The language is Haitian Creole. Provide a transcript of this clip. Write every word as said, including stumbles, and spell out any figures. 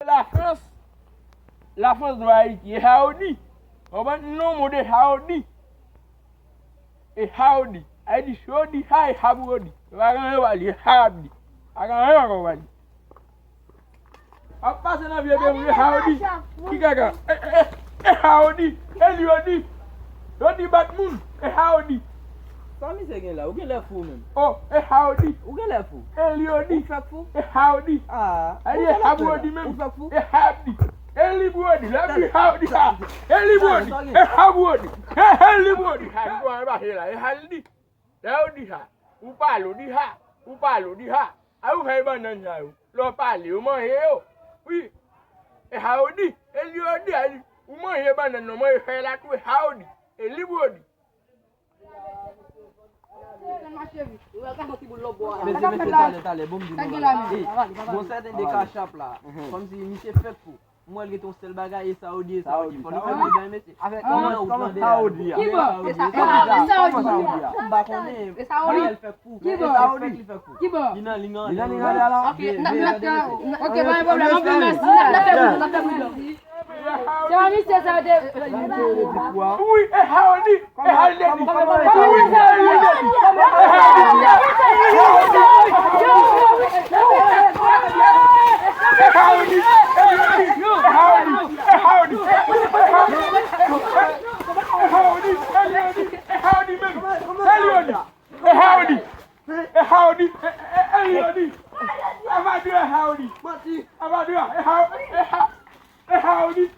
Lafrans, Lafrans dwe Ayiti, e Haodi. Konprann? Non, mond e Haodi. E Haodi. Ayiti, si yo di ha, e ha pou yo di. Yo pa gen anyen yo pa li, e ha y ap di. Pa gen anyen ankò yo pa li. W ap pase nan vye peyi, e Haodi. Ki kaka? E, e, e, e Haodi. E li yo di. Yo di bat moun. E Haodi. Sa misye gen la? Ou genlè fou menm. Oh, e Haodi. Ou genlè fou. E li yo di. Ou fèk fou. E Haodi. Ah, a, ou e genlè fou la. Ou fèk fou. E Haodi. E li pou yo di. Lè di Haodi ha. E li pou yo di. E ha pou yo di. E, e li pou yo di. Ha, li pou yo di. E ha l di. Lè yo di ha, ou pale, ou di ha, ou pale, ou di ha. A yo fè bannann sa yo. Lè w pale, yo manje yo. Wi. E ha yo di, e li yo di, a li, ou manje bannann nan, manje fèy la tou, e ha yo di. E li pou yo di. Mesye, mesye, talè, talè, bon, m di nou bagay. Ey, gon sèten de kachap la, kòmsi misye fèk fou. M wè l gen yon sèl bagay, e sa yo di, e sa yo di. Fò nou fè bagay, mesye. Avèk kòman ou tande a? Sa yo di a? Kibò? E sa yo di a? M pa konnen. E sa yo di? Bagay fèk fou. Kibò? E sa yo di? Fèk li fèk fou. Kibò? Li nan, li nan, li nan, li nan la. Ok, n ap, n ap, n ap, ok, pa gen pwoblèm. Anpil mèsi. N ap, n ap fè moun nan. Se pa misye sa yo te. Wi, e sa yo di. E sa yo di. E Haodi. E Haodi. E Haodi. E Haodi. E Haodi. E Haodi. E Haodi. E, e, e Haodi. Avadra Haodi. Manti. Avadra. E Haodi. E Ha-, e Haodi.